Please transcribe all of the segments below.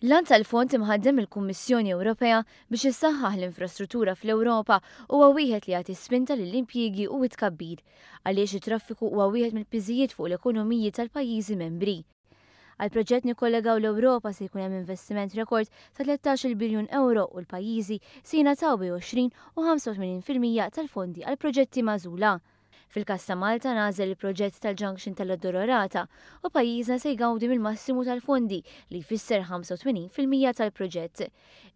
L-għan tal-fond imħaddem mill-Kummissjoni Ewropea biex issaħħaħ l-infrastruttura fl-Ewropa huwa wieħed li jagħti spinta lill-impjiegi u t-tkabbir, għaliex it-traffiku huwa wieħed mill-piżijiet fuq l-ekonomiji tal-pajjiżi membri. Għall-proġett Nikkollegaw l-Ewropa se jkun hemm investiment rekord ta' 13-il biljun ewro u l-pajjiżi se jingħataw bejn 20 u 85% tal-fondi għall-proġetti magħżula. Fil-każ ta' Malta ngħażel il-proġett tal-Junction tal-Addolorata u pajjiżna se jgawdi mill-massimu tal-fondi li jfisser 85% tal-proġett.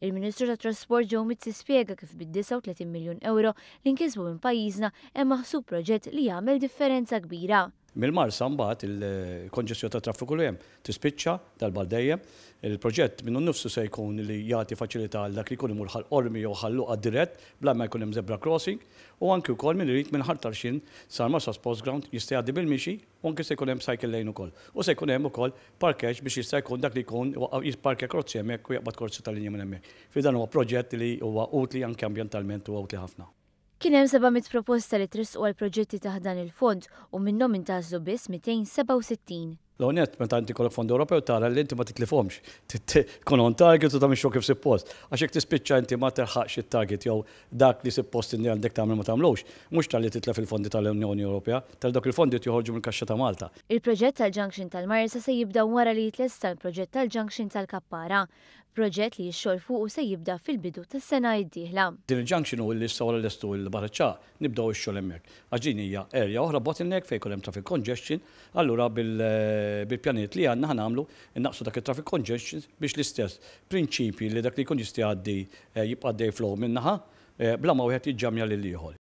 Il-Ministru tat-Trasport Joe Mizzi spjega kif bid-39 miljun ewro li nkisbu minn pajjiżna hemm maħsub proġett li jagħmel differenza kbira. Mill-Marsa mbagħad il-konġestjoni tat-traffiku li hemm tispiċċa darba għal dejjem. Il-proġett minnu nnifsu se jkun li jagħti faċilità għal dak li jkun imur Ħal Qormi jew Ħal Luqa dirett bla ma jkun hemm zebra crossing u anki wkoll min irid minn Ħal Tarxien sal-Marsa Sports Ground jista' jgħaddi bil-mixi u anki se jkun hemm cycle lane ukoll. U se jkun hemm ukoll parkeġġ biex jista' jkun dak li jkun jipparkja karozzi hemmhekk u jaqbad korsi tal-linja minn hemmhekk. Fi dan huwa proġett li huwa utli anki ambjentalment huwa utli ħafna. Kien hemm 700 proposta li tressqu għal proġetti taħt dan il-fond u minnhom intgħażlu biss 267. L-ewwel nett, meta inti jkollok fond Ewropew tara li inti ma titlifhomx. Tkun on target u tagħmel xogħol kif suppost. Għax jekk tispiċċa inti ma tilħaqx it-target jew dak li suppost inti għandek tagħmel ma tagħmlux, mhux talli titlef il-fondi tal-Unjoni Ewropea, talli dawk il-fondi qed joħorġu mill-kaxxa ta' Malta. Il-proġett tal-Junction tal-Marsa se jibda wara li jitlesta l-proġett tal-Junction tal-Kappara. Proġett li x-xogħol fuqu se jibda fil-bidu tas-sena d-dieħla. Din il-junction u li issa wara lestu l-Baħar iċ-Ċagħaq nibdew ix-xogħol hemmhekk. Għax din hija area oħra bottleneck fejn jkun hemm traffic congestion, allura bil-pjanijiet li għandna ħa nagħmlu innaqqsu dak it-traffic congestion biex l-istess prinċipji li dak li jkun jista' jgħaddi jibqa' għaddej flow minn naħa bla ma wieħed jiġġamja lill-ieħor.